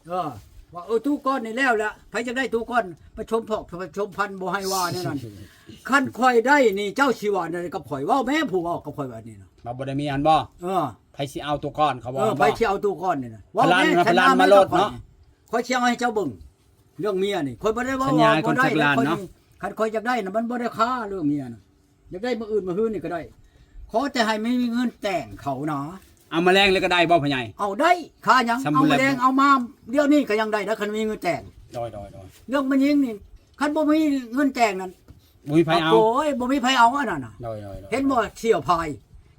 ເອີ ວ່າ ເອີ ຕູ້ກ່ອນນີ້ແລ້ວລະ ໃຜຢາກໄດ້ຕູ້ກ່ອນ ປະສົມພອກປະສົມພັນ ບໍ່ໃຫ້ວ່າແນວນັ້ນ. ຄັນຂ້ອຍໄດ້ນີ້ ເຈົ້າຊິວ່າແນວໃດກັບຂ້ອຍ? ເວົ້າແມ້ ຜູ້ເວົ້າກັບຂ້ອຍວ່ານີ້ນະ. ວ່າບໍ່ໄດ້ມີອັນບໍ່? ເອີ ໃຜຊິເອົາຕູ້ກ່ອນ ເຂົາວ່າ ເອີ ບໍ່? ໃຜຊິເອົາຕູ້ກ່ອນນີ້ນະ? ເວົ້າແມ້ ພະລານ ພະລານມາໂລດເນາະ. ຂ້ອຍຊິເອົາໃຫ້ເຈົ້າເບິ່ງ ເລື່ອງເມຍນີ້ ຂ້ອຍບໍ່ໄດ້ເວົ້າ ສັນຍາໃຫ້ຄົນຈັກລ້ານເນາະ. ຄັນຂ້ອຍຢາກໄດ້ນະ ມັນບໍ່ໄດ້ຄາເລື່ອງເມຍນະ. ຢາກໄດ້ມື້ອື່ນມື້ຮືນນີ້ກໍໄດ້ ຂໍແຕ່ໃຫ້ມີເງິນແຕ່ງເຂົານະ. ເອົາມາແລງເລີຍກໍໄດ້ບໍ່ພໍ່ໃຫຍ່? ເອົາໄດ້ ຄາຫຍັງ? ເອົາມາແລງ ເອົາມາດຽວນີ້ກໍຍັງໄດ້ນະ ຄັນມີເງິນແຕ່ງ. ໂດຍໆໆ ເລື່ອງມາຍິງນີ້ ຄັນບໍ່ມີເງິນແຕ່ງນັ້ນ ບໍ່ມີໃຜເອົາ. ໂອ້ຍ ບໍ່ມີໃຜເອົາອັນນັ້ນນະ. ໂດຍໆໆ ເຫັນບໍ່ ສ່ຽວພາຍ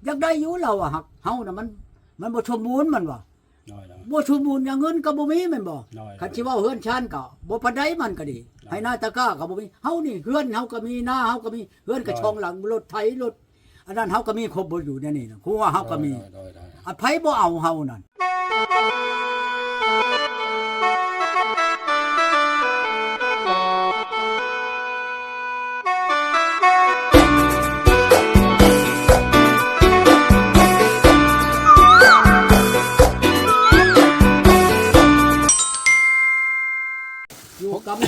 ຢາກໄດ້ຢູ່ລາວວ່າ ຮັກເຮົານະ ມັນ ມັນບໍ່ສົມບູນ ມັນວ່າ. ໂດຍໆ ບໍ່ສົມບູນຫຍັງ ເງິນກໍບໍ່ມີແມ່ນບໍ່? ໂດຍໆ ຄັນຊິເວົ້າເຮືອນຊານກໍບໍ່ປານໃດ ມັນກໍດີ ໂດຍ ໄຮ່ນາຕາກ້າກໍບໍ່ມີ. ເຮົານີ້ເຮືອນເຮົາກໍມີ ນາເຮົາກໍມີ ເຮືອນກໍ ໂດຍ ສອງຫຼັງ ລົດໄຖ ລົດອັນນັ້ນເຮົາກໍມີຄົບເບິດຢູ່ໃນນີ້ນະ ຄົວເຮົາກໍມີ. ໂດຍໆໆ ອັນໃຜບໍ່ເອົາເຮົານັ້ນ. ຢູ່ກຳ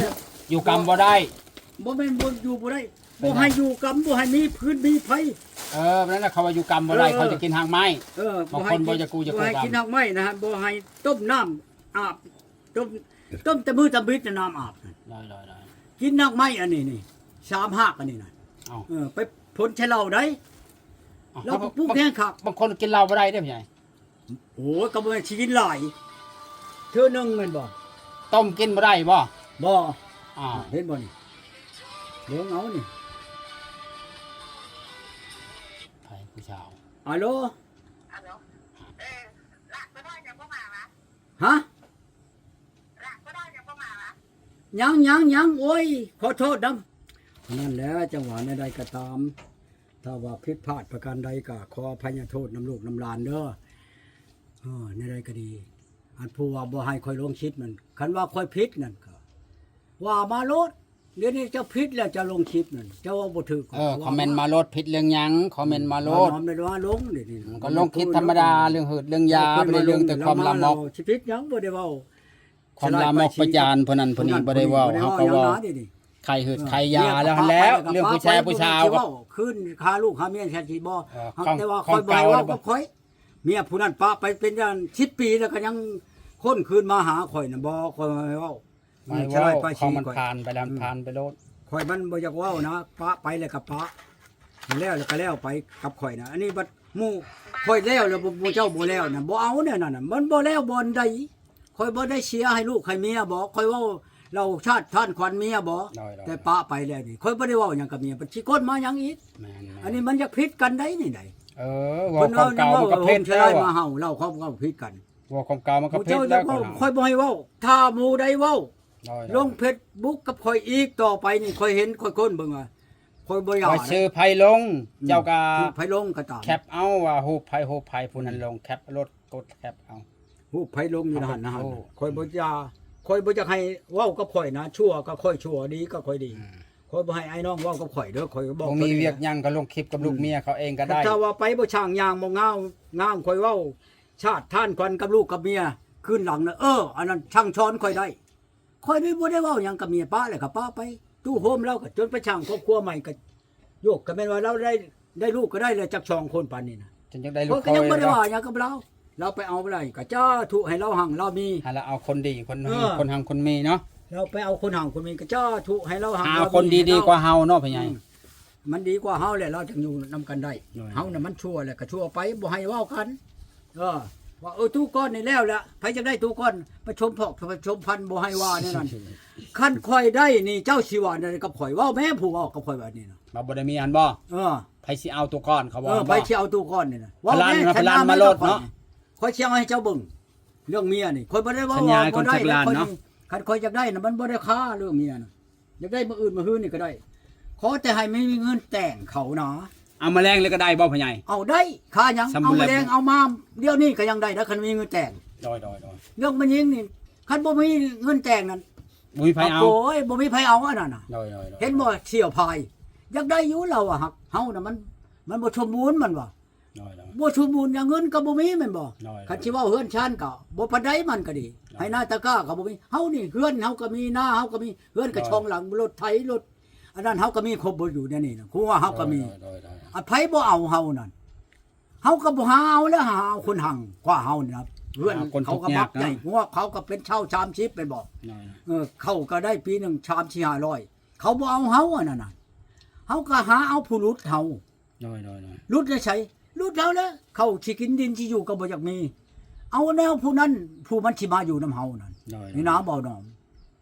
ຢູ່ກຳບໍ່ໄດ້ ບໍ່ແມ່ນບໍ່ຢູ່ບໍ່ໄດ້ ບໍ່ໃຫ້ຢູ່ກຳ ບໍ່ໃຫ້ມີພື້ນມີໄພ. ເອີ ນັ້ນນະ ເຂົາວ່າຢູ່ກຳບໍ່ໄດ້ ເອີ ເຂົາຈະກິນຮາກໄມ້. ເອີ ບາງຄົນບໍ່ຢາກຢູ່ຢາກ ບໍ່ໃຫ້ກິນຮາກໄມ້ນະ ບໍ່ໃຫ້ຕົ້ມນ້ຳອາບ ຕົ້ມ ຕົ້ມແຕ່ມື້ຕຳອິດນະ ນ້ຳອາບ. ໄດ້ໆໆ ກິນຮາກໄມ້ອັນນີ້ນີ້ ສາມຮາກອັນນີ້ນະ. ເອົ້າ ເອີ ໄປພົນໃສ່ເຫຼົ້າໄດ໋. ເອົ້າ ເຫຼົ້າ ເຂົາ ປູກແຮງຄັກ ບາງຄົນກິນເຫຼົ້າບໍ່ໄດ້ເດ້ ຜູ້ໃຫຍ່. ໂອ້ຍ ກໍບໍ່ແມ່ນຊິກິນຫຼາຍ ເທື່ອໜຶ່ງແມ່ນບໍ່? ຕົ້ມກິນບໍ່ໄດ້ບໍ່? ບໍ່. ອ້າວ ເຫັນບໍ່ນີ້ ເບິ່ງເອົານີ້ ໃຜຜູ້ສາວ? ອາໂລ ອາໂລ ເອີ ລະບໍ່ໄດ້ ຍັງບໍ່ມາຫວາ? ຮະ? ລະບໍ່ໄດ້ ຍັງບໍ່ມາຫວາ? ຍັງ ຍັງ ຍັງ ໂອ້ຍ ຂໍໂທດນຳ. ນັ້ນແຫຼະ ຈັ່ງວ່າແນວໃດກໍຕາມ ຖ້າວ່າຜິດພາດປະການໃດກໍຂໍອະໄພຍະໂທດນຳລູກນຳຫຼານເດີ. ເອີ ແນວໃດກໍດີ ອັນຜູ້ວ່າບໍ່ໃຫ້ຂ້ອຍລົງຄລິບນັ້ນ ຄັນວ່າຂ້ອຍຜິດນັ້ນກໍວ່າມາໂລດ. ດຽວນີ້ເຈົ້າຜິດແລ້ວ ເຈົ້າລົງຄລິບນັ້ນ ເຈົ້າເວົ້າບໍ່ຖືກ. ເອີ ຄອມເມັນມາໂລດ ຜິດເລື່ອງຫຍັງ ຄອມເມັນມາໂລດ. ມາໂລດ ມັນກໍລົງ ດຽວນີ້ນະ ມັນກໍລົງຄລິບທຳມະດາ ເລື່ອງເຮີດເລື່ອງຢາ ບໍ່ໄດ້ເລື່ອງແຕ່ຄວາມລາມອກ. ຊິຜິດຫຍັງ ບໍ່ໄດ້ເວົ້າ ຄວາມລາມອກປະຈານຜູ້ນັ້ນຜູ້ນີ້ ບໍ່ໄດ້ເວົ້າ ເຮົາກໍເວົ້າ ໄຂ້ເຮີດໄຂ້ຢາແລ້ວຫັ້ນແຫຼະ ເລື່ອງຜູ້ຊາຍຜູ້ສາວ ຄືນຄາລູກຄາເມຍ ແຕ່ວ່າຂ້ອຍບໍ່ໄດ້ເວົ້າກັບຂ້ອຍ ເມຍຜູ້ນັ້ນປະໄປເປັນສິບປີແລ້ວ ກໍຍັງຄົ້ນຄືນມາຫາຂ້ອຍນະ. ບໍ່ ຂ້ອຍບໍ່ໄດ້ເວົ້າ ໄປເວົ້າ ຂອງມັນຜ່ານໄປແລ້ວ ຜ່ານໄປໂລດ. ຂ້ອຍມັນບໍ່ຢາກເວົ້ານະ ປະໄປແລ້ວກໍປະ ແລ້ວ ແລ້ວກໍແລ້ວໄປກັບຂ້ອຍນະ. ອັນນີ້ບັດໝູ່ຂ້ອຍແລ້ວ ແລ້ວໝູ່ເຈົ້າບໍ່ແລ້ວນະ ບໍ່ເອົາແນວນັ້ນນະ ມັນບໍ່ແລ້ວບ່ອນໃດ. ຂ້ອຍບໍ່ໄດ້ເສຍໃຫ້ລູກໃຫ້ເມຍບໍ? ຂ້ອຍເວົ້າເລົ່າຊາດທານຂວັນເມຍບໍ? ໂດຍໆ ແຕ່ປະໄປແລ້ວນີ້ ຂ້ອຍບໍ່ໄດ້ເວົ້າຫຍັງກັບເມຍ ມັນຊິກົ້ນມາຫຍັງອີກ? ແມ່ນໆ ອັນນີ້ມັນຢາກຜິດກັນໄດ໋ນີ້ໃດ໋. ເອີ ເວົ້າຄວາມເກົ່າມັນກໍຜິດແລ້ວ ມາເຮົາເລົ່າຄວາມເກົ່າຜິດກັນ. ເວົ້າຄວາມເກົ່າມັນກໍຜິດແລ້ວ ຂ້ອຍບໍ່ໃຫ້ເວົ້າ ຖ້າໝູ່ໃດເວົ້າ ໂດຍໆ ລົງເຟສບຸກກັບຂ້ອຍອີກຕໍ່ໄປນີ້ ຂ້ອຍເຫັນ ຂ້ອຍຄົ້ນເບິ່ງວ່າ ຂ້ອຍບໍ່ຢາກ ຂ້ອຍຊື່ໃຜລົງ ເຈົ້າກໍຮູບໃຜລົງກໍຕາມ ແຄັບເອົາວ່າຮູບໃຜ ຮູບໃຜຜູ້ນັ້ນລົງ ແຄັບໂລດ ກົດແຄັບເອົາ ຮູບໃຜລົງຢູ່ຫັ້ນນະ. ຂ້ອຍບໍ່ຢາກ ຂ້ອຍບໍ່ຢາກໃຫ້ເວົ້າກັບຂ້ອຍນະ ຊົ່ວກໍຂ້ອຍຊົ່ວ ດີກໍຂ້ອຍດີ. ຂ້ອຍບໍ່ໃຫ້ອ້າຍນ້ອງເວົ້າກັບຂ້ອຍເດີ ຂ້ອຍບອກ ບໍ່ມີວຽກຫຍັງກໍລົງຄລິບກັບລູກເມຍເຂົາເອງກໍໄດ້. ຖ້າວ່າໄປບໍ່ຊ່າງຍ່າງບໍ່ງາມ ງາມ ຂ້ອຍເວົ້າ ຊາດທານຂວັນກັບລູກກັບເມຍຄືນຫຼັງນະ ເອີ ອັນນັ້ນສັ່ງສອນຂ້ອຍໄດ້. ຂ້ອຍນີ້ບໍ່ໄດ້ເວົ້າຫຍັງກັບເມຍ ປະແລ້ວກໍປະໄປ. ຕູ້ໂຮມລາວກໍຈົນໄປສ້າງຄອບຄົວໃໝ່ກໍໂຍກ ກໍແມ່ນວ່າລາວໄດ້ ໄດ້ລູກກໍໄດ້ແລ້ວຈັກສອງຄົນປານນີ້ນະ ຈົນຢາກໄດ້ລູກ ຂ້ອຍກໍຍັງບໍ່ໄດ້ວ່າຫຍັງກັບລາວ. ລາວໄປເອົາໄດ້ກໍສາທຸໃຫ້ລາວຮັ່ງລາວມີ ໃຫ້ລາວເອົາຄົນດີ ຄົນ ເອີ ຄົນຮັ່ງຄົນມີເນາະ. ລາວໄປເອົາຄົນຮັ່ງຄົນມີກໍສາທຸໃຫ້ລາວຮັ່ງ ຫາຄົນດີໆກວ່າເຮົາເນາະ ພໍ່ໃຫຍ່. ມັນດີກວ່າເຮົາແຫຼະ ລາວຈຶ່ງຢູ່ນຳກັນໄດ້. ໂດຍ ເຮົານະມັນຊົ່ວແຫຼະ ກໍຊົ່ວໄປ ບໍ່ໃຫ້ເວົ້າກັນ. ເອີ ວ່າ ເອີ ຕູ້ກ່ອນນີ້ແລ້ວລະ ໃຜຢາກໄດ້ຕູ້ກ່ອນ ປະສົມພອກປະສົມພັນ ບໍ່ໃຫ້ວ່າແນວນັ້ນ. ຄັນຂ້ອຍໄດ້ນີ້ ເຈົ້າຊິວ່າແນວໃດກັບຂ້ອຍ? ເວົ້າແມ້ຜູ້ເວົ້າກັບຂ້ອຍວ່ານີ້ນະ. ວ່າບໍ່ໄດ້ມີອັນບໍ່? ເອີ ໃຜຊິເອົາຕູ້ກ່ອນ ເຂົາວ່າ. ເອີ ໃຜຊິເອົາຕູ້ກ່ອນນີ້ນະ? ເວົ້າແມ້ ພະລານມາໂລດເນາະ. ຂ້ອຍຊິເອົາໃຫ້ເຈົ້າເບິ່ງ ເລື່ອງເມຍນີ້ ຂ້ອຍບໍ່ໄດ້ເວົ້າ ສັນຍາໃຫ້ຄົນຈັກລ້ານເນາະ. ຄັນຂ້ອຍຢາກໄດ້ນະ ມັນບໍ່ໄດ້ຄາເລື່ອງເມຍນະ ຢາກໄດ້ມື້ອື່ນມື້ຮືນນີ້ກໍໄດ້ ຂໍແຕ່ໃຫ້ມີເງິນແຕ່ງເຂົານະ. ເອົາມາແລງເລີຍກໍໄດ້ບໍ່ ພໍ່ໃຫຍ່? ເອົາໄດ້ ຄາຫຍັງ? ເອົາມາແລງ ເອົາມາດຽວນີ້ກໍຍັງໄດ້ນະ ຄັນມີເງິນແຕ່ງ. ໂດຍໆໆ ເລື່ອງມາຍິງນີ້ ຄັນບໍ່ມີເງິນແຕ່ງນັ້ນ ບໍ່ມີໃຜເອົາ. ໂອ້ຍ ບໍ່ມີໃຜເອົາອັນນັ້ນນະ. ໂດຍໆໆ ເຫັນບໍ່ ສ່ຽວພາຍ ຢາກໄດ້ຢູ່ລາວວ່າ ຮັກເຮົານະ ມັນ ມັນບໍ່ສົມບູນ ມັນວ່າ. ໂດຍໆ ບໍ່ສົມບູນຫຍັງ ເງິນກໍບໍ່ມີແມ່ນບໍ່? ໂດຍໆ ຄັນຊິເວົ້າເຮືອນຊານກໍບໍ່ປານໃດ ມັນກໍດີ. ໄຮ່ນາຕາກ້າກໍບໍ່ມີ. ເຮົານີ້ເຮືອນເຮົາກໍມີ ນາເຮົາກໍມີ ເຮືອນກໍ ໂດຍ ຊ່ອງຫຼັງ ລົດໄຖ ລົດອັນນັ້ນເຮົາກໍມີຄົບເບິດຢູ່ໃນນີ້ນະ ຄົວເຮົາກໍມີ. ໂດຍໆໆໆ ອັນໃຜບໍ່ເອົາເຮົານັ້ນ ເຮົາກໍບໍ່ຫາເອົາແລ້ວ ຫາເອົາຄົນຮັ່ງກວ່າເຮົານີ້ນະ. ເຮືອນ ຫາຄົນ ເຂົາກໍບັກໃຫຍ່ ທຸກຍາກເນາະ ຫົວເຂົາກໍເປັນຊາວສາມສິບແມ່ນບໍ່? ໂດຍ ເອີ ເຂົາກໍໄດ້ປີໜຶ່ງສາມສີ່ຫ້າຮ້ອຍ ເຂົາບໍ່ເອົາເຮົາອັນນັ້ນນະ ເຮົາກໍຫາເອົາຜູ້ຫຼຸດເຮົາ. ໂດຍໆໆ ຫຼຸດໃນໃສ? ຫຼຸດເຮົາແຫຼະ ເຂົາຊິກິນດິນຊິຢູ່ກໍບໍ່ຢາກມີ ເອົາແນວຜູ້ນັ້ນ ຜູ້ມັນຊິມາຢູ່ນຳເຮົານັ້ນ. ໂດຍໆ ນີ້ນະ ເບົາໜອມ.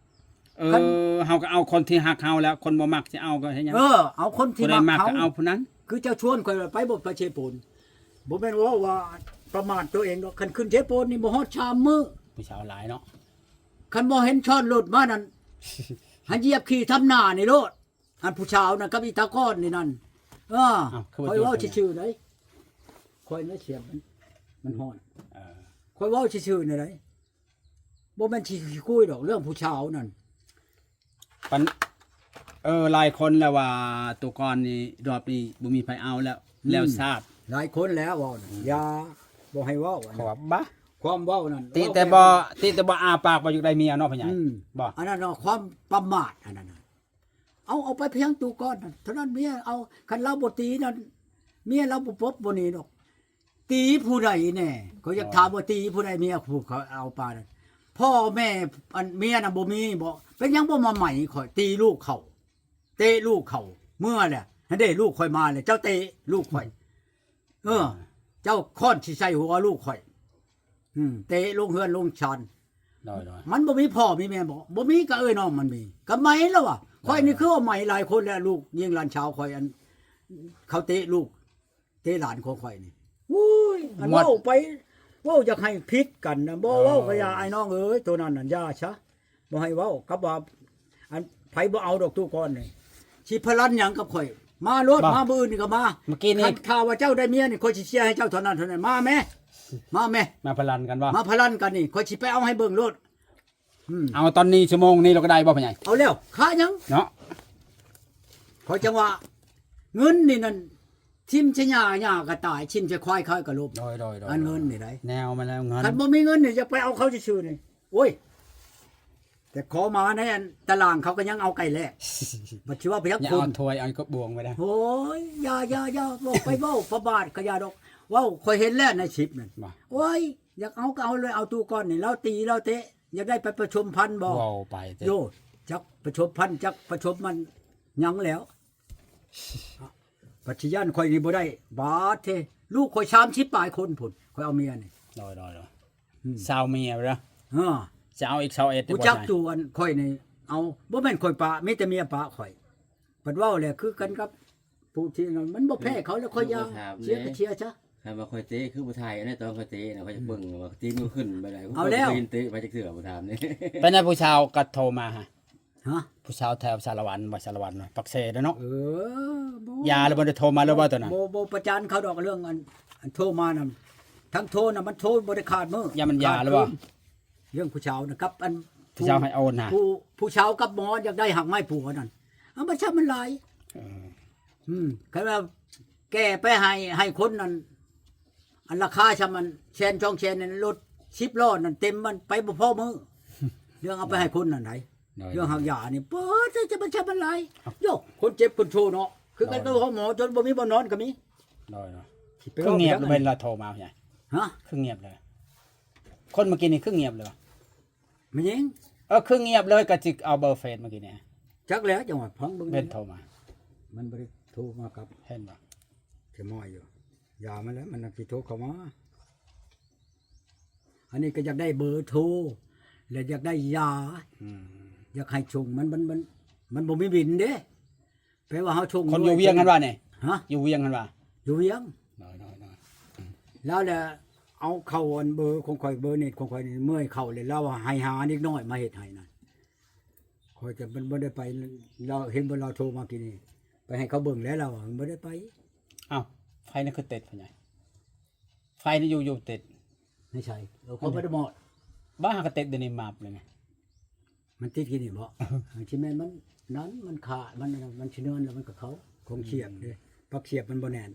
ເອີ ຄັນ ເຮົາກໍເອົາຄົນທີ່ຮັກເຮົາແລ້ວ ຄົນບໍ່ມັກຊິເອົາກໍເຮັດຫຍັງ? ເອີ ເອົາຄົນທີ່ມັກເຮົາ ຜູ້ໃດມັກກໍເອົາຜູ້ນັ້ນ. ຄືເຈົ້າຊວນຂ້ອຍໄປບໍ່ໄປເຊໂປນ ບໍ່ແມ່ນເວົ້າວ່າປະໝາດຕົວເອງດອກ ຄັນຂຶ້ນເຊໂປນນີ້ບໍ່ຮອດສາມມື້ ຜູ້ສາວຫຼາຍເນາະ ຄັນບໍ່ເຫັນຊ້ອນລົດມານັ້ນ ໃຫ້ຢຽບຂີ້ທຳໜ້ານີ້ໂລດ. ອັນຜູ້ສາວນັ້ນກັບອີຕາກ້ອນນີ້ນັ້ນ ເອີ ຂ້ອຍເວົ້າຊື່ໆໃດ໋ ຂ້ອຍນະສຽງມັນ ມັນຮ້ອນ ເອີ ຂ້ອຍເວົ້າຊື່ໆນີ້ໃດ໋ ບໍ່ແມ່ນຊິຄຸຍດອກເລື່ອງຜູ້ສາວນັ້ນ ປັນ ເອີ ຫຼາຍຄົນແລ້ວວ່າ ໂຕກ່ອນນີ້ ຮອບນີ້ບໍ່ມີໃຜເອົາແລ້ວ ອືມ ແລ້ວຊາດ ຫຼາຍຄົນແລ້ວເວົ້ານັ້ນ ອືມ ຢ່າ ບໍ່ໃຫ້ເວົ້າອັນນັ້ນ ເຂົາວ່າບະ ຄວາມເວົ້ານັ້ນ ຕິແຕ່ບໍ່ ຕິແຕ່ບໍ່ອ້າປາກວ່າຢາກໄດ້ເມຍເນາະ ພໍ່ໃຫຍ່ ອືມ ບໍ່ ອັນນັ້ນເນາະ ຄວາມປະໝາດອັນນັ້ນນະ. ເອົາ ເອົາໄປພຽງໂຕກ່ອນນັ້ນ ເທົ່ານັ້ນ ເມຍເອົາ ຄັນລາວບໍ່ຕີນັ້ນ ເມຍລາວບໍ່ປົບບໍ່ໜີດອກ. ຕີຜູ້ໃດແດ່? ຂ້ອຍຢາກຖາມວ່າຕີຜູ້ໃດ ເມຍຜູ້ເຂົາເອົາປານັ້ນ ພໍ່ແມ່ອັນເມຍນະບໍ່ມີບໍ? ເປັນຫຍັງບໍ່ມາໄໝຂ້ອຍ ຕີລູກເຂົາ ເຕະລູກເຂົາ ເມືອແຫຼະ ຫັ້ນເດ້ ລູກຂ້ອຍມາແລ້ວ ເຈົ້າເຕະລູກຂ້ອຍ ເອີ ເຈົ້າຄ້ອນຊິໃສ່ຫົວລູກຂ້ອຍ ອືມ ເຕະລົງເຮືອນລົງຊານ. ໂດຍໆ ມັນບໍ່ມີພໍ່ມີແມ່ບໍ? ບໍ່ມີ ກໍເອື້ອຍນ້ອງມັນມີ ກໍໄໝແລ້ວວ່າ ໂດຍໆ ຂ້ອຍນີ້ຄືວ່າໄໝຫຼາຍຄົນແລ້ວ ລູກຍິງຫຼານສາວຂ້ອຍ ອັນເຂົາເຕະລູກ ເຕະຫຼານຂອງຂ້ອຍນີ້ ໂອ້ຍ ອັນ ໝົດ ເວົ້າໄປ ເວົ້າຢາກໃຫ້ຜິດກັນນະ ບໍ່ ເອີ ເວົ້າກໍຢ່າ ອ້າຍນ້ອງເອີຍ ໂຕນັ້ນນັ້ນຢ່າຊະ ບໍ່ໃຫ້ເວົ້າກັບວ່າ ອັນ ໃຜບໍ່ເອົາດອກໂຕກ່ອນນີ້ ຊິພະລັນຫຍັງກັບຂ້ອຍ ມາໂລດ ມາມື້ອື່ນນີ້ກໍມາ ເມື່ອກີ້ນີ້ ຄັນຖ້າວ່າເຈົ້າໄດ້ເມຍນີ້ ຂ້ອຍຊິເຊຍໃຫ້ເຈົ້າເທົ່ານັ້ນເທົ່ານັ້ນ ມາແມ້ ມາແມ້ ມາພະລັນກັນບໍ່? ມາພະລັນກັນນີ້ ຂ້ອຍຊິໄປເອົາໃຫ້ເບິ່ງໂລດ ອືມ ເອົາຕອນນີ້ ຊົ່ວໂມງນີ້ ລະກໍໄດ້ບໍ່ ພໍ່ໃຫຍ່? ເອົາແລ້ວ ຄາຫຍັງເນາະ ຂ້ອຍຈັ່ງວ່າ ເງິນນີ້ນັ້ນ ຖິ້ມໃສ່ຫຍ້າ ຫຍ້າກໍຕາຍ ຖິ້ມໃສ່ຄວາຍ ຄວາຍກໍລົ້ມ ໂດຍໆໆ ອັນເງິນນີ້ໄດ໋ ແນວມາແລ້ວເງິນ ຄັນບໍ່ມີເງິນນີ້ ຢາກໄປເອົາເຂົາຊື່ໆນີ້ ໂອ້ຍ ແຕ່ຂໍມາໃນອັນຕະລາງເຂົາກໍຍັງເອົາໄກ່ແລກ ບັດຊິວ່າໄປຍັກ ຢ່າເອົາຖ້ວຍເອົາກະບວງໄປໄດ້ ໂອ້ຍ ຢ່າໆໆ ບໍ່ໄປເວົ້າປະໝາດກໍຢ່າດອກ ເວົ້າ ຂ້ອຍເຫັນແລ້ວໃນຄລິບນັ້ນ ໂອ້ຍ ຢາກເອົາກໍເອົາເລີຍ ເອົາຕູ້ກ່ອນນີ້ ລາວຕີລາວເຕະ ຢາກໄດ້ໄປປະຊົມພັນບໍ່ ເວົ້າໄປເຕະ ໂຍ ຈັກປະຊົມພັນ ຈັກປະຊົມມັນຫຍັງແລ້ວ ບັດຊິຢ້ານຂ້ອຍນີ້ບໍ່ໄດ້ ບາດເທ ລູກຂ້ອຍສາມສິບປາຍຄົນພຸ້ນ ຂ້ອຍເອົາເມຍນີ້ ໂດຍໆໆ ອືມ ຊາວເມຍເດີ ເອີ ຈະເອົາອີກຊາວເອັດ ຮູ້ຈັກຢູ່ ອັນຂ້ອຍນີ້ ເອົາ ບໍ່ແມ່ນຂ້ອຍປະ ມີແຕ່ເມຍປະຂ້ອຍ ບັດເວົ້າແຫຼະ ຄືກັນກັບຜູ້ທີ່ນັ້ນ ມັນບໍ່ແພ້ເຂົາແລ້ວ ຂ້ອຍຢ່າ ເສຍກໍເສຍຊະ ຄັນວ່າຂ້ອຍເຕະ ຄືຜູ້ຊາຍ ອັນໃດຕອນຂ້ອຍເຕະນະ ຂ້ອຍຢາກເບິ່ງວ່າຕີນມັນຂຶ້ນໄປໄດ້ ເອົາແລ້ວ ຂ້ອຍບໍ່ເຫັນເຕະໄປຈັກເທື່ອ ບໍ່ຖາມນີ້ ເປັນໃດຜູ້ສາວກໍໂທມາຫາ ຮະ ຜູ້ສາວແຖວສາລະວັນ ບໍ່ ສາລະວັນ ປາກເຊເນາະ ເອີ ບໍ່ ຢ່າ ແລ້ວບໍ່ໄດ້ໂທມາເລີຍບໍ່ຕອນນັ້ນ ບໍ່ ບໍ່ປະຈານເຂົາດອກ ເລື່ອງອັນ ອັນໂທມານຳ ທັງໂທນະ ມັນໂທບໍ່ໄດ້ຂາດມື້ ຢ້ານມັນຢ່າແລ້ວບໍ່ ຂາດຄືນ ເລື່ອງຜູ້ສາວນະ ກັບອັນ ຜູ້ສາວໃຫ້ໂອນນະ ຜູ້ ຜູ້ສາວກັບໝໍ ຢາກໄດ້ຮາກໄມ້ປູອັນນັ້ນ ເອົາ ມັນຊ້ຳມັນຫຼາຍ ເອີ ອືມ ຄັນວ່າແກ່ໄປໃຫ້ ໃຫ້ຄົນນັ້ນ ອັນລາຄາຊ່ຳມັນແສນສອງແສນນັ້ນ ລົດສິບລໍ້ນັ້ນເຕັມ ມັນໄປບໍ່ພໍມື້ ເລື່ອງເອົາໄປໃຫ້ຄົນນັ້ນໃດ ໂດຍ ເລື່ອງຮາກຢານີ້ ປາດ ຈະ ຈະ ຈະມັນຫຼາຍ ໂຍ ຄົນເຈັບຄົນໂຊເນາະ ຄືກັນ ໂດຍ ກັບໂຮງໝໍ ຈົນບໍ່ມີບ່ອນນອນກໍມີ ໂດຍ ໂດຍ ຊິໄປ ຄືງຽບເລີຍ ເວລາໂທມາ ຫະ ຄືງຽບເລີຍ ຄົນເມື່ອກີ້ນີ້ຄືງຽບເລີຍ ແມ່ນຫຍັງ? ເອີ ຄືງຽບເລີຍ ກໍຊິເອົາເບີເຟສເມື່ອກີ້ນີ້ ຈັກແລ້ວ ຈັ່ງວ່າຟັງເບິ່ງ ເຫັນໂທມາ ມັນບໍ່ໄດ້ໂທມາກັບ ເຫັນບໍ່? ຈະມອຍຢູ່ ຢ່າມັນແຫຼະ ມັນຊິໂທເຂົ້າມາ ອັນນີ້ກໍຢາກໄດ້ເບີໂທ ແລະ ຢາກໄດ້ຢາ ອືມ ຢາກໃຫ້ສົ່ງ ມັນ ມັນ ມັນ ມັນບໍ່ມີບິນເດ້ ແປວ່າເຮົາສົ່ງ ຄົນຢູ່ວຽງຫັ້ນວ່ານີ້ ຮະ ຢູ່ວຽງຫັ້ນວ່າ ຢູ່ວຽງ ນ້ອຍໆໆ ອືມ ແລ້ວແຫຼະ ເອົາເຂົ້າອັນເບີຂອງຂ້ອຍ ເບີເນັດຂອງຂ້ອຍນີ້ ເມື່ອຍເຂົ້າແລ້ວ ລາວໃຫ້ຫາເດັກນ້ອຍມາເຮັດໃຫ້ນັ້ນ ຂ້ອຍກໍບໍ່ໄດ້ໄປ ລາວເຫັນບໍ່ ລາວໂທມາກີ້ນີ້ ໄປໃຫ້ເຂົາເບິ່ງແລ້ວ ລາວບໍ່ໄດ້ໄປ ອ້າວ ໄຟນີ້ຄືຕິດ ພໍ່ໃຫຍ່ ໄຟນີ້ຢູ່ ຢູ່ຕິດ ໃນໃສ? ເອີ ຂ້ອຍບໍ່ໄດ້ມອດ ບ້າ ຫາກະຕິດ ດຽວນີ້ມາບເລີຍ ມັນຕິດຢູ່ນີ້ບໍ? ມັນຊິແມ່ນມັນນັ້ນ ມັນຂາດ ມັນ ມັນຊິເນີນແລ້ວມັນກໍເຂົ້າ ຂອງສຽບເດ້ ອືມ ປັກສຽບມັນບໍ່ແໜ້ນ.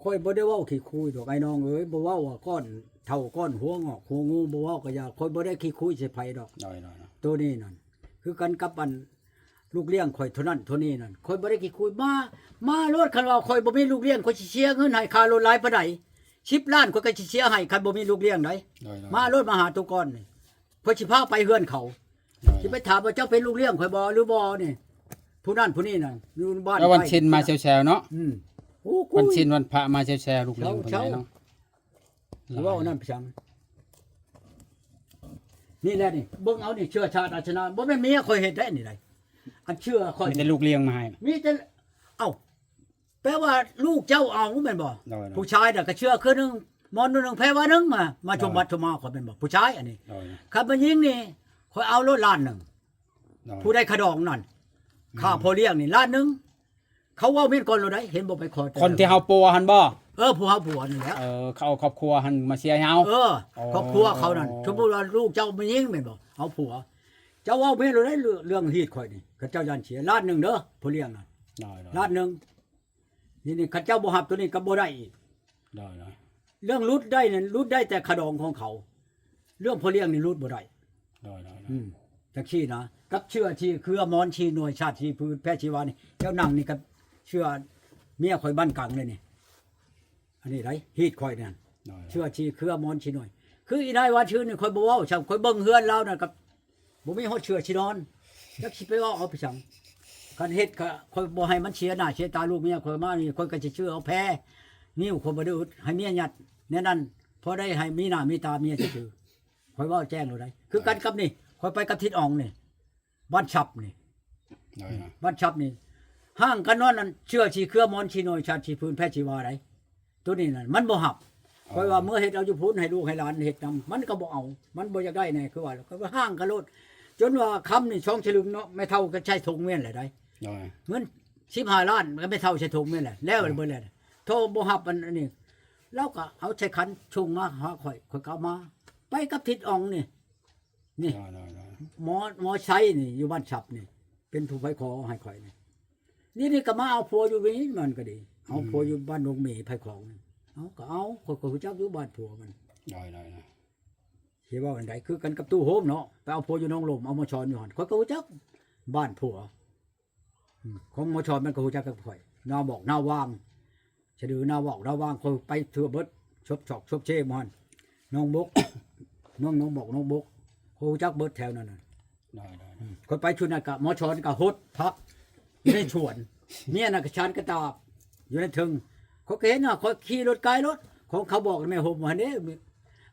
ຂ້ອຍບໍ່ໄດ້ເວົ້າຂີ້ຄຸຍດອກ ອ້າຍນ້ອງເອີຍ ບໍ່ເວົ້າວ່າກ້ອນ ເຖົ້າກ້ອນຫົວງອກຫົວງູ ບໍ່ເວົ້າກໍຢ່າ ຂ້ອຍບໍ່ໄດ້ຂີ້ຄຸຍໃສ່ໃຜດອກ. ໂດຍໆໆ ໂຕນີ້ນັ້ນ ຄືກັນກັບອັນລູກລ້ຽງຂ້ອຍເທົ່ານັ້ນເທົ່ານີ້ນັ້ນ ຂ້ອຍບໍ່ໄດ້ຂີ້ຄຸຍ. ມາ ມາໂລດ ຄັນວ່າຂ້ອຍບໍ່ມີລູກລ້ຽງ ຂ້ອຍຊິເສຍເງິນໃຫ້ຄ່າລົດຫຼາຍປານໃດ ສິບລ້ານ ຂ້ອຍກໍຊິເສຍໃຫ້ ຄັນບໍ່ມີລູກລ້ຽງໃດ. ໂດຍໆ ມາໂລດ ມາຫາໂຕກ່ອນນີ້ ຂ້ອຍຊິພາໄປເຮືອນເຂົາ. ໂດຍໆ ຊິໄປຖາມວ່າເຈົ້າເປັນລູກລ້ຽງຂ້ອຍບໍ່ ຫຼືບໍ່ນີ້ ຜູ້ນັ້ນຜູ້ນີ້ນະ ຢູ່ບ້ານ ແລ້ວວັນສິນມາແຊວໆເນາະ. ອືມ ໂອ້ ວັນສິນວັນພະມາແຊວໆ ລູກລ້ຽງເພິ່ນເນາະ. ເວົ້ານັ້ນໄປສັງ ນີ້ແຫຼະນີ້ ເບິ່ງເອົານີ້ ເຊື້ອຊາດອາຊະນະ ບໍ່ແມ່ນເມຍຂ້ອຍເຮັດໄດ້ນີ້ໃດ ອັນເຊື່ອຂ້ອຍ ມີແຕ່ລູກລ້ຽງມາໃຫ້ ມີແຕ່ ເອົ້າ ແປວ່າລູກເຈົ້າເອົາແມ່ນບໍ່? ໂດຍໆ ຜູ້ຊາຍນະກໍເຊື່ອຄືໜຶ່ງ ໝອນໜຶ່ງ ແພວ່າໜຶ່ງ ມາ ມາຊົມ ໂດຍ ບັດຊົມມາຂ້ອຍແມ່ນບໍ່? ຜູ້ຊາຍອັນນີ້ ໂດຍ ຄັນແມ່ນຍິງນີ້ ຂ້ອຍເອົາໂລດລ້ານໜຶ່ງ ໂດຍ ຜູ້ໃດຂະດອງນັ້ນ ອືມ ຄ່າພໍ່ລ້ຽງນີ້ລ້ານໜຶ່ງ ເຂົາເວົ້າແມ່ນກ່ອນໂລດໃດ ເຫັນບໍ່ ໄປຂໍແຕ່ ຄົນທີ່ເຮົາປົວຫັ້ນບໍ່? ເອີ ຜູ້ເຮົາປົວນັ້ນແຫຼະ ເອີ ເຂົາເອົາຄອບຄົວຫັ້ນມາເສຍໃຫ້ເຮົາ. ເອີ ອໍ ຄອບຄົວເຂົານັ້ນ ສົມມຸດວ່າລູກເຈົ້າແມ່ນຍິງແມ່ນບໍ່? ເອົາຜົວ ເຈົ້າເວົ້າແມ່ນໂລດໃດ ເລື່ອງຮີດຂ້ອຍນີ້ ຄັນເຈົ້າຢ້ານເສຍ ລ້ານໜຶ່ງເດີ ພໍ່ລ້ຽງນັ້ນ ໂດຍໆ ລ້ານໜຶ່ງ. ນີ້ ນີ້ ຄັນເຈົ້າບໍ່ຮັບໂຕນີ້ກໍບໍ່ໄດ້ອີກ. ໂດຍໆ ເລື່ອງຫຼຸດໄດ້ນັ້ນ ຫຼຸດໄດ້ແຕ່ຂະດອງຂອງເຂົາ ເລື່ອງພໍ່ລ້ຽງນີ້ຫຼຸດບໍ່ໄດ້. ໂດຍໆໆ ອືມ ຈັ່ງຊີ້ນະ ກັບເຊື້ອຊີເຄືອ ໝອນຊີໜ່ວຍ ຊາດຊີພື້ນ ແພຊີວານີ້ ເຈົ້ານັ່ງນີ້ກັບເຊື້ອເມຍຂ້ອຍບ້ານກັງເລີຍນີ້ ອັນນີ້ໃດ ຮີດຂ້ອຍນັ້ນ ໂດຍໆ ເຊື້ອຊີເຄືອ ໝອນຊີໜ່ວຍ ຄືອີນາຍວ່າຊື່ນີ້ ຂ້ອຍບໍ່ເວົ້າຊ້ຳ ຂ້ອຍເບິ່ງເຮືອນລາວນັ້ນກໍ ບໍ່ມີຮອດເສື້ອຊິນອນ ຈັກຊິໄປເວົ້າເອົາໄປສັງ. ຄັນເຮັດກໍຂ້ອຍບໍ່ໃຫ້ມັນເສຍໜ້າເສຍຕາລູກເມຍຂ້ອຍມານີ້ ຂ້ອຍກໍຊິຊື້ເອົາແພ ນິ້ວຂ້ອຍບໍ່ໄດ້ອຶດ ໃຫ້ເມຍຍັດແນວນັ້ນ ພໍໄດ້ໃຫ້ມີໜ້າມີຕາເມຍຊື່ໆ. ຂ້ອຍເວົ້າແຈ້ງໂລດໃດ ຄືກັນກັບນີ້ ຂ້ອຍໄປກັບທິດອອງນີ້ ບ້ານຊັບນີ້ ໂດຍນະ ບ້ານຊັບນີ້ ຮ່າງກັນນອນນັ້ນ ເສື້ອຊີເຄືອ ໝອນຊີໜ່ວຍ ຊາດຊີພື້ນ ແພຊີວາໃດ. ໂຕນີ້ນັ້ນມັນບໍ່ຮັບ ອໍ ຂ້ອຍວ່າເມືອເຮັດເອົາຢູ່ພຸ້ນ ໃຫ້ລູກໃຫ້ຫຼານເຮັດນຳ ມັນກໍບໍ່ເອົາ ມັນບໍ່ຢາກໄດ້ແດ່ ຄືວ່າ ກໍວ່າຮ່າງກັນໂລດ ຈົນວ່າຄຳນີ້ສອງສະລຶງເນາະ ແມ່ເຖົ້າກໍໃສ່ຖົງແມ່ນແຫຼະໃດ ໂດຍ ເງິນສິບຫ້າລ້ານ ກໍແມ່ເຖົ້າໃສ່ຖົງແມ່ນແຫຼະ ແລ້ວ ໂດຍ ເບິດແລ້ວ ໂທບໍ່ຮັບອັນ ອັນນີ້ ລາວກໍເອົາໃສ່ຂັນສົ່ງມາຫາຂ້ອຍ ຂ້ອຍກໍເອົາມາ ໄປກັບທິດອອງນີ້ ນີ້ ໂດຍໆໆ ໝໍ ໝໍໄຊນີ້ ຢູ່ບ້ານຊັບນີ້ ເປັນຜູ້ໄປຂໍໃຫ້ຂ້ອຍນີ້ ນີ້ ນີ້ກໍມາເອົາຜົວຢູ່ນີ້ ມັນກໍດີ ເອົາ ອືມ ຜົວຢູ່ບ້ານດົງເມ ໄຜ່ຂອງນີ້ ເອົາ ກໍເອົາ ຂ້ອຍກໍຮູ້ຈັກຢູ່ບ້ານຜົວມັນ ໂດຍໆໆ ຊິເວົ້າອັນໃດ ຄືກັນກັບຕູ້ໂຮມເນາະ ໄປເອົາຜົວຢູ່ໜອງລົມ ເອົາໝໍຊອນຢູ່ຫັ້ນ ຂ້ອຍກໍຮູ້ຈັກບ້ານຜົວ ອືມ ຂອງໝໍຊອນມັນກໍຮູ້ຈັກກັບຂ້ອຍ ນາວອກ ນາວາງ ສະດື ນາວອກ ນາວາງ ຂ້ອຍໄປທົ່ວເບິດ ຊອບຊອກຊອບເຊໝົດຫັ້ນ ໜອງບົກ ໜອງ ໜອງບອກ ໜອງບົກ ຂ້ອຍຮູ້ຈັກເບິດແຖວນັ້ນນະ ໂດຍໆ ອືມ ຂ້ອຍໄປຊຸດນັ້ນກະ ໝໍຊອນກະຫົດຜັກຢູ່ໃນສວນ ເມຍນັ້ນກະຊານກະຕາບຢູ່ໃນເທິງ ຂ້ອຍກະເຫັນນະ ຂ້ອຍຂີ່ລົດກາຍລົດ ຂອງເຂົາບອກແມ່ໂຮມຫັ້ນເດ້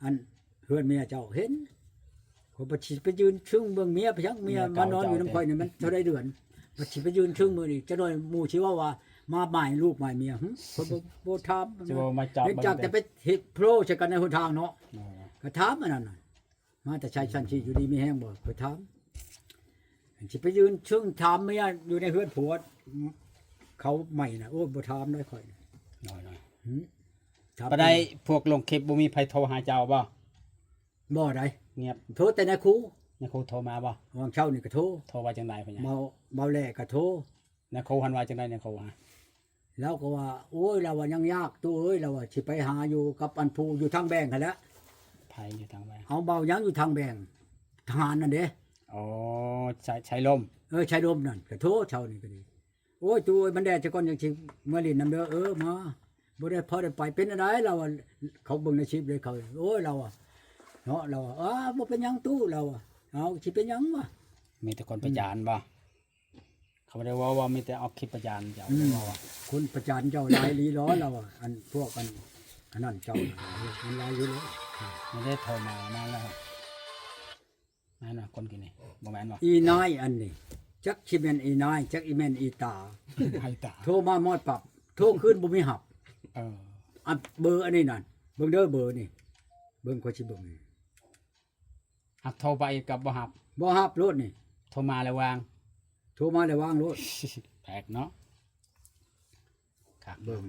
ອັນ ເຮືອນເມຍເຈົ້າເຫັນ ຂ້ອຍບັດຊິໄປຢືນຊຶ້ງເບິ່ງເມຍ ໄປຫຍັງເມຍມານອນຢູ່ນຳຂ້ອຍນີ້ ມັນເທົ່າໃດເດືອນ ບັດຊິໄປຢືນຊຶ້ງມື້ນີ້ ຈັກໜ້ອຍໝູ່ຊິເວົ້າວ່າ ມາໝາຍລູກໝາຍເມຍ ຫຶ ຂ້ອຍບໍ່ ບໍ່ຖາມ ຊິເວົ້າມາຈັບ ເນື່ອງຈາກແຕ່ໄປເຮັດໂພລໃສ່ກັນໃນຫົນທາງເນາະ ອໍ ກໍຖາມອັນນັ້ນນະ ມາແຕ່ໃສ ສັນຊິຢູ່ດີມີແຮງບໍ່ ຂ້ອຍຖາມ ຊິໄປຢືນຊຶ້ງຖາມເມຍຢູ່ໃນເຮືອນຜົວເຂົາໃໝ່ນະ ໂອ້ຍ ບໍ່ຖາມໄດ໋ຂ້ອຍ ນ້ອຍໆ ຫຶ ຖາມ ປານໃດ ພວກລົງຄລິບບໍ່ມີໃຜໂທຫາເຈົ້າບໍ່? ບໍ່ໃດ໋ ງຽບ ໂທແຕ່ນາຍຄູ ນາຍຄູໂທມາບໍ່? ຫວ່າງເຊົ້ານີ້ກໍໂທ ໂທວ່າຈັ່ງໃດ ເບົາ ເບົາແຫຼກໍໂທ ນາຍຄູຫັ້ນວ່າຈັ່ງໃດ ນາຍຄູຫາ? ລາວກໍວ່າ ໂອ້ຍ ລາວວ່າຍັງຍາກຕູ້ເອີຍ ລາວວ່າຊິໄປຫາຢູ່ກັບອັນຜູ້ຢູ່ທາງແບງຫັ້ນແຫຼະ ໃຜຢູ່ທາງແບງ? ເອົາ ເບົາຫຍັງຢູ່ທາງແບງ ທະຫານນັ້ນເດ້ ອໍ ໄຊ ໄຊລົມ ເອີ ໄຊລົມນັ້ນ ກໍໂທເຊົ້ານີ້ກໍດີ ໂອ້ຍ ຕູ້ເອີຍ ມັນແດດຊະກ່ອນ ຈັ່ງຊິເມືອຫຼິ້ນນຳເດີ ເອີ ມາ ບໍ່ໄດ້ພໍໄດ້ໄປ ເປັນອັນໃດ ລາວວ່າ ເຂົາເບິ່ງໃນຄລິບເລີຍ ເຂົາ ໂອ້ຍ ລາວວ່າ ເນາະ ລາວວ່າ ອາ ບໍ່ເປັນຫຍັງຕູ້ ລາວວ່າ ເອົາ ຊິເປັນຫຍັງວະ ມີແຕ່ຄົນປະຈານບໍ່? ເຂົາບໍ່ໄດ້ເວົ້າວ່າມີແຕ່ເອົາຄລິບປະຈານເຈົ້າ ອືມ ເວົ້າວ່າ ຄົນປະຈານເຈົ້າຫຼາຍອີ່ຫຼີເນາະ ລາວວ່າ ອັນພວກອັນ ອັນນັ້ນເຈົ້າ ມັນຫຼາຍຢູ່ເນາະ ມັນໄດ້ໂທມາ ມາແລ້ວ ນັ້ນນະ ຄົນກິນນີ້ ບໍ່ແມ່ນບໍ່? ອີນາຍອັນນີ້ ຈັກຊິແມ່ນອີນາຍ ຈັກອີແມ່ນອີຕາ ອີຕາ ໂທມາມອດປັບ ໂທຄືນບໍ່ມີຮັບ ເອີ ອັນເບີອັນນີ້ນັ້ນ ເບິ່ງເດີເບີນີ້ ເບິ່ງ ຂ້ອຍຊິເບິ່ງ ຫາກໂທໄປກໍບໍ່ຮັບ ບໍ່ຮັບໂລດນີ້ ໂທມາແລ້ວວາງ ໂທມາແລ້ວວາງໂລດ ແປກເນາະ ຄັກ ເບິ່ງ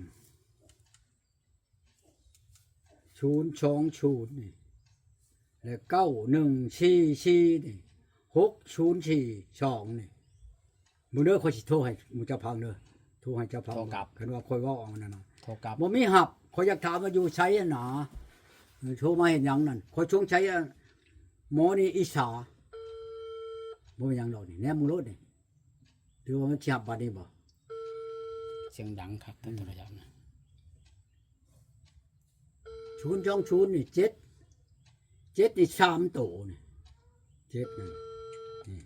ສູນສອງສູນນີ້ ແລະ ເກົ້າໜຶ່ງສີ່ສີ່ນີ້ ຫົກສູນສີ່ສອງນີ້ ມື້ເດີ ຂ້ອຍຊິໂທໃຫ້ໝູ່ເຈົ້າຟັງເດີ ໂທໃຫ້ເຈົ້າຟັງ ໂທກັບ ຄັນວ່າຂ້ອຍເວົ້າເອົານັ້ນນະ ໂທກັບ ບໍ່ມີຮັບ ຂ້ອຍຢາກຖາມວ່າຢູ່ໃສຫັ້ນນາ ໂທມາເຮັດຫຍັງນັ້ນ? ຂ້ອຍສົງໄສ ໝໍນີ້ອິດສາ. ບໍ່ແມ່ນຫຍັງດອກນີ້ ແນມເບິ່ງໂລດນີ້. ຫຼືວ່າມັນຊິຮັບບັດນີ້ບໍ່? ສຽງດັງຄັກແຕ່ໂທລະສັບນະ. ສູນສອງສູນນີ້ ເຈັດ ເຈັດນີ້ສາມໂຕນີ້ ເຈັດນີ້ ນີ້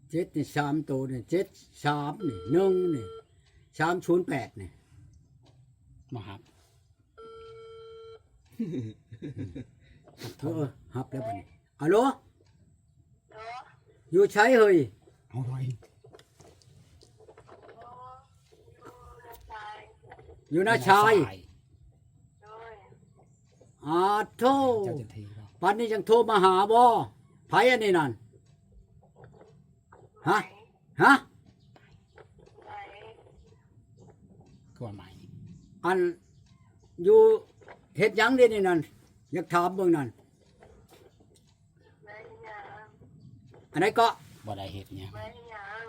ເຈັດນີ້ສາມໂຕນີ້ ເຈັດສາມນີ້ ໜຶ່ງນີ້ ສາມສູນແປດນີ້ ມາຮັບ. ເອີ ຮັບແລ້ວບັດນີ້. ອາໂລ ໂດຍ ຢູ່ໃສເຮີ້ຍ? ເອົາໜ້ອຍ ຢູ່ນາຊາຍ ຢູ່ນາຊາຍ ໂດຍ ອາໂທ ເຈົ້າຈັກທີບໍ່? ປານນີ້ຍັງໂທມາຫາບໍ່? ໃຜອັນນີ້ນັ້ນ? ຮະ? ຮະ? ຄືວ່າໃໝ່ ອັນ ຢູ່ເຮັດຫຍັງເດນີ້ນັ້ນ? ຢາກຖາມເບິ່ງນັ້ນ ໄດ້ຫຍັງ? ອັນໃດເກາະ? ບໍ່ໄດ້ເຮັດຫຍັງ ໄດ້ຫຍັງ?